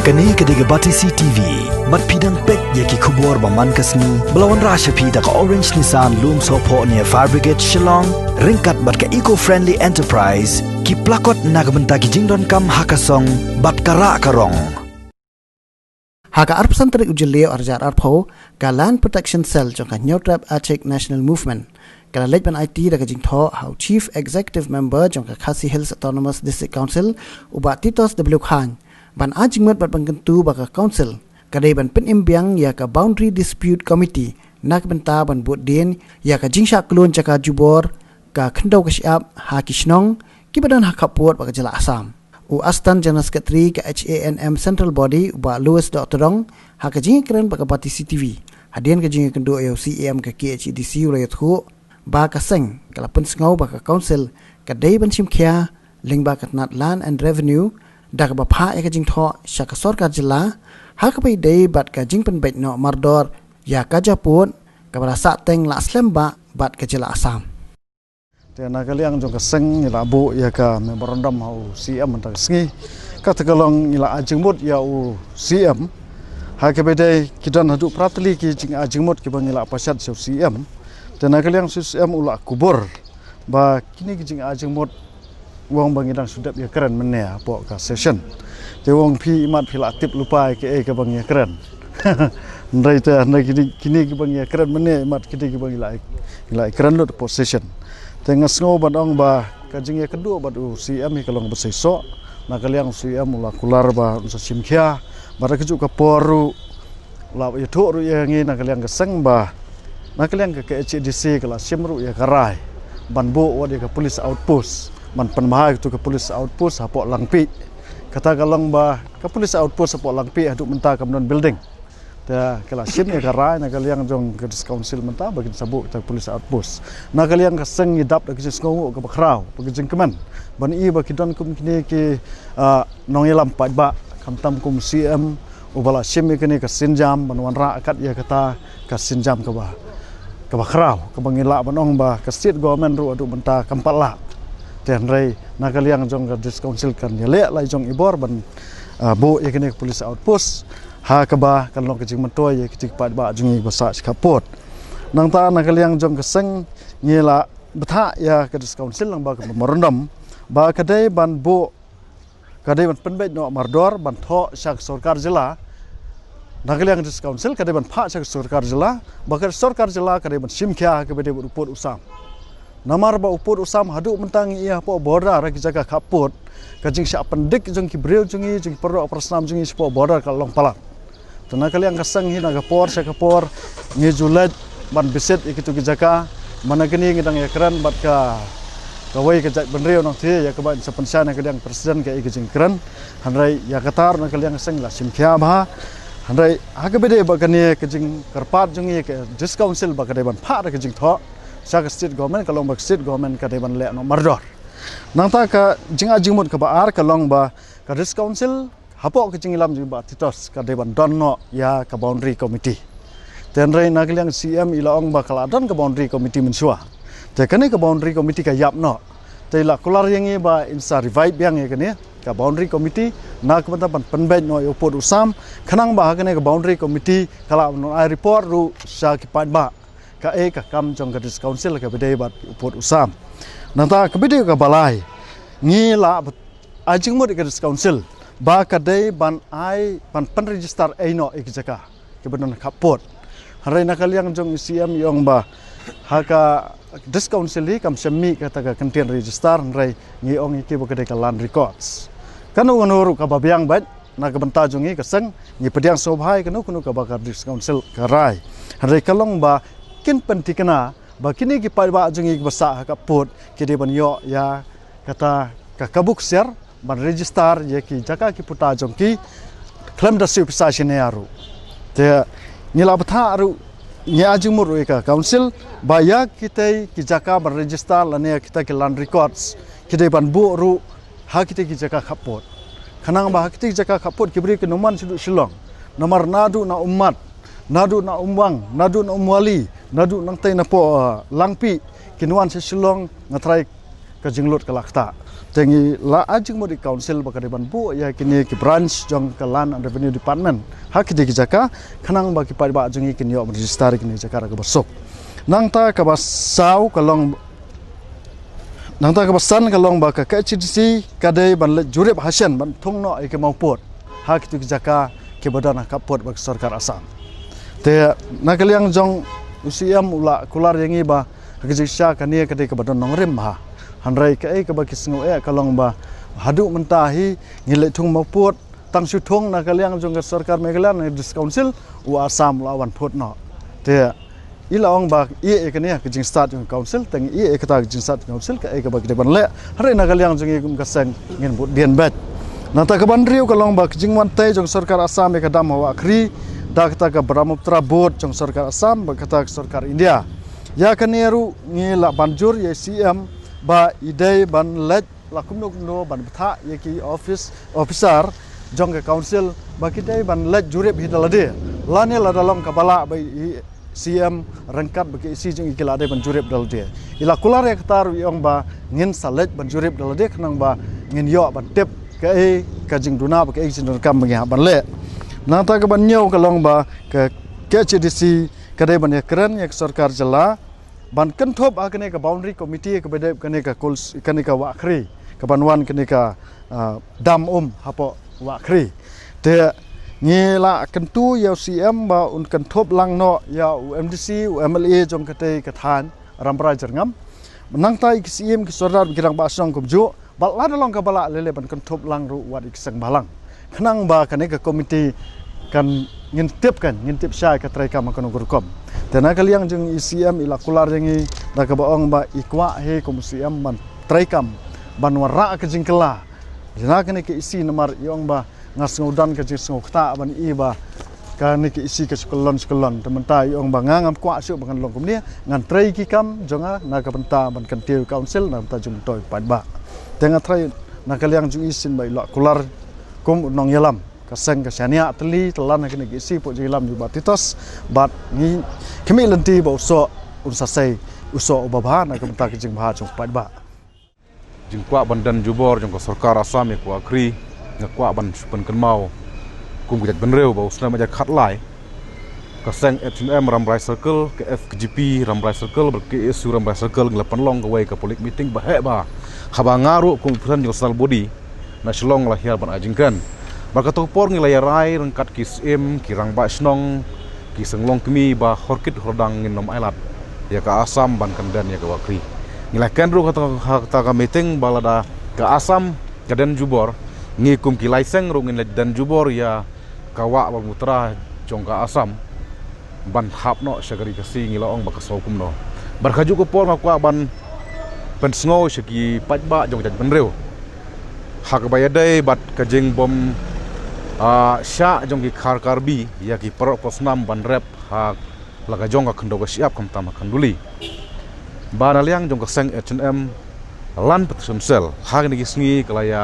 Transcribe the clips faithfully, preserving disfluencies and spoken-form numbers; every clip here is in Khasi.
Kane ka dei ka Batesi T V. Bad phi dang peit ïa ki khubor ba man ka sngi ba la wanrah sha phi da ka Orange Nissan Lumsohphoh near Fire Brigade Shillong, ryngkat bad ka Eco Friendly Enterprise, ki plakot na ka bynta ki jingdonkam ha ka song bad ka rah ka rong. Ha ka arphew san tarik u Jylliew arhajar arphew, ka Land Protection Cell jong ka Hynñiewtrep Achik National Movement ka la leit ban aiti da ka jingthoh ha u Chief Executive Member jong ka Khasi Hills Autonomous District Council, u Bah Titos W Chyne, ban ai jingmut bad ban kyntu ba ka Council ka dei ban pynim biang ïa ka Boundary Dispute Committee na ka bynta ban bud dien ïa ka jingshah klun jaka jubor ka khyndew ka shyiap ha ki shnong kiba don ha khappud bad ka jylla Assam. U Assistant General Secretary ka H A N M Central Body, u Bah Louis Dohtdong, ha ka jingïakren bad ka Batesi T V hadien ka jingïakynduh ïa u C E M ka K H A D C, u la ïathuh ba ka seng ka la pynsngew ba ka Council ka dei ban shim khia lyngba ka tnat Land and Revenue da kaba phah ïa ka jingthoh sha ka sorkar jylla ha kaba ïadei bad ka jingpynbeit noh mardor ïa ka japud kaba la sahteng la slem bha bad ka jylla Assam. Te na ka liang jong ka seng ngi la buh ïa ka memorandum ha u C M mynta ka sngi. Kata ka long ngi la ai jingmut ïa u C M ha kaba ïadei, ki don haduh phra tylli ki jingai jingmut kiba ngi la pashat sha u C M. Te na ka liang u C M u la kubur ba kine ki jingai jingmut, u ong ba ngi dang shu dep ïakren mynne hapoh ka session. Te u ong phi imat phi la tip lypa ïa kaei kaba ngi ïakren. Hynrei te hynrei kine, kine kiba ngi ïakren mynne imat kine kiba ngi la, ngi la ïakren lut hapoh session. Te nga sngew ban ong ba ka jingïakynduh bad u C M hi ka long ba seisoh. Na ka liang u C M u la kular ba un sa shim khia, bad ha kajuh ka por ruh la ïathuh ruh ïa ngi na ka liang ka seng ba na ka liang ka K H A D C ka la shim ruh ïa ka rai ban buh wat ïa ka police outpost, ban pynbha ïa katu ka police outpost hapoh Langpih. Kata ka long ba ka police outpost hapoh Langpih haduh mynta kam don building. Te ka la shim ïa ka rai na ka liang jong ka District Council mynta ba kin sa buh kata ka police outpost. Na ka liang ka seng ngi dap da ka jingsngewnguh kaba khraw bad ka jingkmen ban i ba ki don kum kine ki, ah, nongïalam paidbah, khamtam kum u C M uba la shim ïa kane ka sienjam ban wanrah kat ïa kata ka sienjam kaba, kaba khraw, kaba ngi lah ban ong ba ka state government ruh haduh mynta kam pat lah. Te hynrei na ka liang jong ka District Council kan ïaleh la i jong i bor ban, ah, buh ïa kane ka police outpost ha kaba kan long ka jingmyntoi ïa kito ki paidbah jong ngi ba sah sha khappud. Nangta na ka liang jong ka seng ngi la bthah ïa ka District Council lyngba ka memorandum ba ka dei ban buh, ka dei ban pynbeit noh mardor ban thoh sha ka sorkar jylla. Na ka liang District Council ka dei ban phah sha ka sorkar jylla, ba ka sorkar jylla ka dei ban shim khia ha kaba ïadei bad u pud u sam. Namar ba u pud u sam haduh mynta ngi ïa hapoh border ha ki jaka khappud, ka jingshah pyndik jong ki briew jong ngi, jong ki paralok parasnam jong ngi shapoh border ka long palat. Te na ka liang ka seng hi na ka por sha ka por ngi ju leit ban visit ïa kito ki jaka. Mynta kane ngi dang ïakren bad ka, kawei ka jaitbynriew nangta ïa kaba in sa pynshai na ka liang president kaei ka jingkren. Hynrei ïa kata ruh na ka liang ka seng la shim khia bha. Hynrei ha kaba ïadei bad kane ka jingkyrpad jong ngi ka District Council ba ka dei ban phah da ka jingthoh sha ka state government, ka long ba ka state government ka dei ban leh noh mardor. Nangta ka jingai jingmut kaba ar ka long ba ka District Council hapoh ka jingïalam jong i Bah Titos ka dei ban don noh ïa ka boundary committee. Te hynrei na ka liang C M i la ong ba ka la don ka boundary committee mynshuwa. Te kane ka boundary committee ka ïap noh. Te i la kular ïa ngi ba in sa revive biang ïa kane ka boundary committee na ka bynta ban pynbeit noh ïa u pud u sam, khnang ba ha kane ka boundary committee ka lah ban ai report ruh sha ki paidbah kaei ka kam jong ka District Council kaba ïadei bad u pud u sam. Nangta kaba ïadei kaba lai, ngi la ai jingmut ïa ka District Council ba ka dei ban ai ban pynregister ei noh ïa ki jaka kiba don khappud. Hynrei na ka liang jong i C M i ong ba ha ka District Council hi kam shym mih kata ka kyntien register, hynrei ngi ong ïa ki ba ka dei ka land records. Kano kano ruh kaba biang beit na ka bynta jong ngi ka seng, ngi pdiang sngewbha ïa kano kano kaba ka District Council ka rai. Hynrei ka long ba kin pynthikna ba kine ki paidbah jong ngi kiba sah ha khappud ki dei ban ïoh ïa kata ka kabu ksiar ban register ïa ki jaka ki puta jong ki khlem da siew pisa shane ruh. Te ngi la bthah ruh, ngi ai jingmut ruh ïa ka Council ba ïa kitei ki jaka ban register lane ïa kita ki land records ki dei ban buh ruh ha kitei ki jaka khappud. Khnang ba ha kitei ki jaka khappud ki briew kin ym wan shaduh Shillong. Namar naduh na Ummat, naduh na Umwang, naduh na Umwali, naduh nangtei napoh, uh, Langpih, kin wan sha Shillong, nga tharai ka jinglut ka la ktah. Te ngi la ai jingmut ïa ka council ba ka dei ban buh ïa kine ki branch jong ka Land and Revenue Department ha kine ki jaka, khnang ba ki paidbah jong ngi kin ïoh ban register ïa kine ki jaka da kaba suk. Nangta kaba saw ka long, nangta kaba san ka long ba ka K H A D C ka dei ban leit jurip hashen ban thung noh ïa ki mawpud ha kitu ki jaka kiba don ha ka pud bad ka sorkar Assam. Te na ka liang jong u C M u la kular ïa ngi ba ha ka jingshisha kane ka dei kaba don nongrim bha. Hynrei kaei kaba ki sngew eh ka long ba haduh mynta hi ngi leit thung mawpud, tang shu thung na ka liang jong ka sorkar Meghalaya ne District Council, u Assam la wan phut noh. Te i la ong ba ïa kane ka jingstad jong ka council, tang ïa kata ka jingstad jong ka council kaei kaba ki dei ban leh. Hynrei na ka liang jong ngi kum ka seng ngin bud biang bad. Nangta kaba hynriew ka long ba ka jingwan tei jong ka sorkar Assam ïa ka dam ha Wahkhri da kata ka Brahmaputra Board jong ka sorkar Assam bad kata ka sorkar India. Ïa kane ruh ngi la ban jur ïa C M ba i dei ban leit la kumno kumno ban bthah ïa ki office, officer jong ka council ba ki dei ban leit jurip hi da lade. Lane lada long kaba lah ba i C M ryngkat bad ka E C jong i ki la dei ban jurip da lade. I la kular ïa kata ruh i ong ba ngin sa leit ban jurip da lade khnang ba ngin ïoh ban tip kaei ka jingduna bad kaei ka jingdonkam ba ngi hap ban leh. Nangta kaba hynñiew ka long ba ka K H A D C ka dei ban ïakren ïa ka sorkar jylla ban kynthup ha kane ka boundary committee kaba dei kane ka kuls-, kane ka Wahkhri, kaban wan kane ka, ah, dam um hapoh Wahkhri. Te ngi la kyntu ïa u C M ba un kynthup lang noh ïa u M D C, u M L A jong katei ka thaiñ Rambrai Jyrngam. Nangta ïa ki C M, ki sordar, ki rangbah shnong kumjuh, bad lada long kaba lah lei lei ban kynthup lang ruh wat ïa ki seng bhalang. Khnang ba kane ka committee kan ngin tip kan, ngin tip shai ka treikam ha kano ka rukom. Te na ka liang jong i C M i la kular ïa ngi da kaba ong ba i kwah hi kum u C M ban treikam, ban wanrah ka jingkylla ïa kane ka E C namar i ong ba nga sngew don ka jingsngewkta ban i ba kane ka E C ka shu kyllon shu kyllon. Te mynta i ong ba nga ngam kwah shuh ba ngan long kumne, ngan trei ki kam jong nga na ka bynta ban kyntiew council, na ka bynta jingmyntoi paidbah. Te nga tharai na ka liang jong i shisien ba i la kular kum u nongïalam ka seng ka shaniah tylli tyllan ha kane ka E C hapoh jingïalam jong u Bah Titos, bad ngi khmih lynti ba u soh un sa sei u soh uba bha na ka bynta ka jingbha jong u paidbah. Jingkwah ban don jubor jong ka sorkar Assam ïa ka Wahkhri, nga kwah ban shu pynkynmaw kum ka jaitbynriew ba u snem ar hajar khatlai ka seng H N M Rambrai Circle, ka F K J P Rambrai Circle bad ka K S U Rambrai Circle ngi la pynlong kawei ka public meeting ba heh bha, haba nga ruh kum u president jong ka central body na Shillong la hiar ban ai jingkren. Bad kato ka por ngi la ïarai ryngkat ki syiem, ki rangbah shnong, ki seng longkmie ba horkit hordang ngin nym ailad ïa ka Assam ban kyndon ïa ka Wahkhri. Ngi la kren ruh ha kata, ha kata ka meeting ba lada ka Assam ka don jubor, ngi kum ki lai seng ruh ngin leit don jubor ïa ka wah Brahmaputra jong ka Assam ban hap noh sha ka ri Khasi. Ngi la ong ba ka sngew kumno. Bad kajuh ka por nga kwah ban pynsngew sha ki paidbah jong ka jaitbynriew ha kaba ïadei bad ka jingbym, ah, shah jong ki khar Karbi ïa ki paralok parsnam ban rep ha la ka jong ka khyndew ka shyiap khamtam ha Khanduli. Ba na liang jong ka seng H N M Land Protection Cell ha kine ki sngi ka la ïa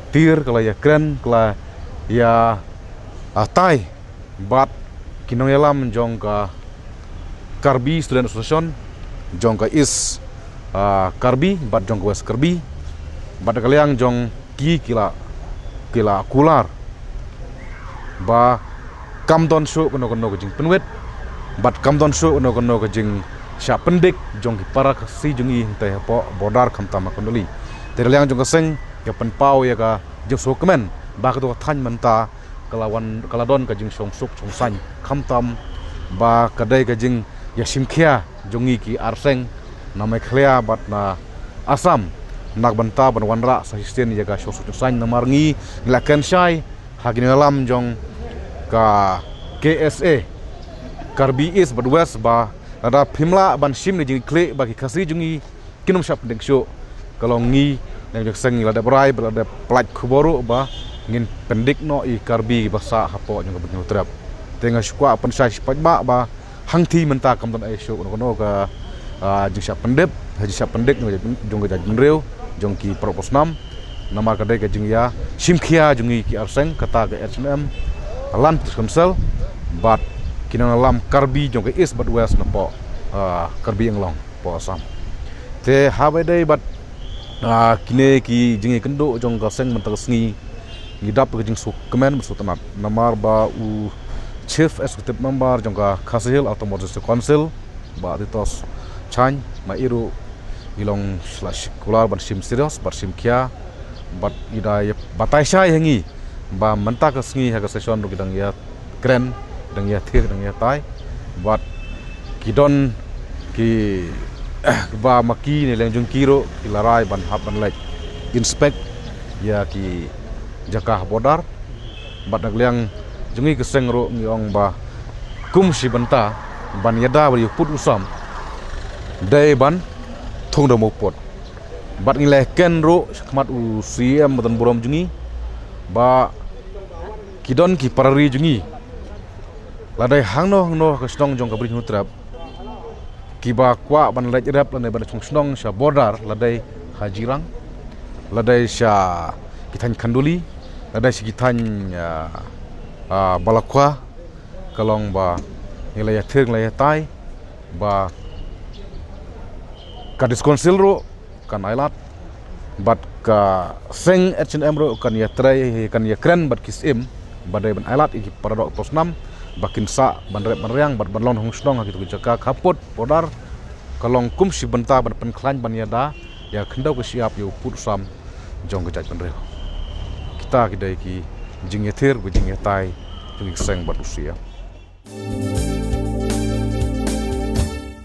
tiar, ka la ïa kren, ka la ïa, ah, tai bad ki nongïalam jong ka Karbi Student Association, jong ka East, ah, Karbi bad jong ka West Karbi, bad na ka liang jong ki ki la, ki la kular ba kam don shuh kano kano ka jingpynwit bad kam don shuh kano kano ka jingshah pyndik jong ki para Khasi jong ngi hangtei hapoh border khamtam ha Khanduli. Te na liang jong ka seng ka pynpaw ïa ka jingsngewkmen ba kato ka thaiñ mynta ka la wan, ka la don ka jingshong suk shong saiñ khamtam ba ka dei ka jingïashimkhia jong ngi ki ar seng na Meghalaya bad na Assam na ka bynta ban wanrah sa shisien ïa ka shong suk shong saiñ. Namar ngi, ngi la kren shai ha ki nongïalam jong ka K S A Karbi East bad West ba lada phim lah ban shim ïa ka jingkitkhlieh ba ki Khasi jong ngi kin nym shah pyndik shuh, ka long ngi na ka jong ka seng ngi la dep rai bad la dep pynlait khubor ruh ba ngin pyndik noh ïa ki Karbi ba sah hapoh jong ka Bynriew Trep. Te nga shu kwah pynshai sha ki paidbah ba hangtei mynta kam don ei shuh kano kano ka, ah, jingshah pyndep, ha jingshah pyndik jong ka jait-, jong ka jaitbynriew, jong ki paralok parsnam. Namar ka dei ka jingïashimkhia jong ngi ki ar seng, kata ka H N M Land Protection Cell bad ki nongïalam Karbi jong ka East bad West napoh, ah, Karbi Anglong, poh Assam. Te haba ïadei bad Ah, kine ki jingïakynduh jong ka seng mynta ka sngi ngi dap ka jingsngewkmen bad sngewtynnat namar ba u Chief Executive Member jong ka Khasi Hills Autonomous District Council, Bah Titos Chyne, ma i ruh i long sla shikular ban shim serious bad shim khia bad i da ïa batai shai ha ngi ba mynta ka sngi ha ka session ruh ki dang ïa kren, dang ïa thied, dang ïa tai. Bad ki don ki ba ma ki ne leng jong ki ruh ki la rai ban hap ban leit inspect ïa ki jaka border. Bad na ka liang jong ngi ka seng ruh ngi ong ba kum shi bynta ban ïada bad ïa u pud u sam dei ban thung da u pud. Bad ngi la ken ruh shakhmat u C M ba don burom jong ngi ba ki don ki para ri jong ngi. Lada hangno hangno ka shnong jong ka Bri Hynñiewtrep kiba kwah ban leit rep lane ban shong shnong sha border, lada ha Jirang, lada sha ki thaiñ Khanduli, lada sha ki thaiñ, ah, ah, Balakhwa, ka long ba ngi la ïa thied, ngi la ïa tai ba ka District Council ruh kan ailad bad ka seng H and M ruh kan ïa trei, kan ïa kren bad ki syiem ba dei ban ailad ïa ki para doh para snam ba kin sah ban rep ban riang bad ban long hong shnong ha kito ki jaka khappud border. Ka long kum shi bynta ban pynkhlaiñ ban ïada ïa ka khyndew ka shyiap ïa u pud u sam jong ka jaitbynriew. Kita ki dei ki jingïathied bad jingïatai jong ki seng bad u C M.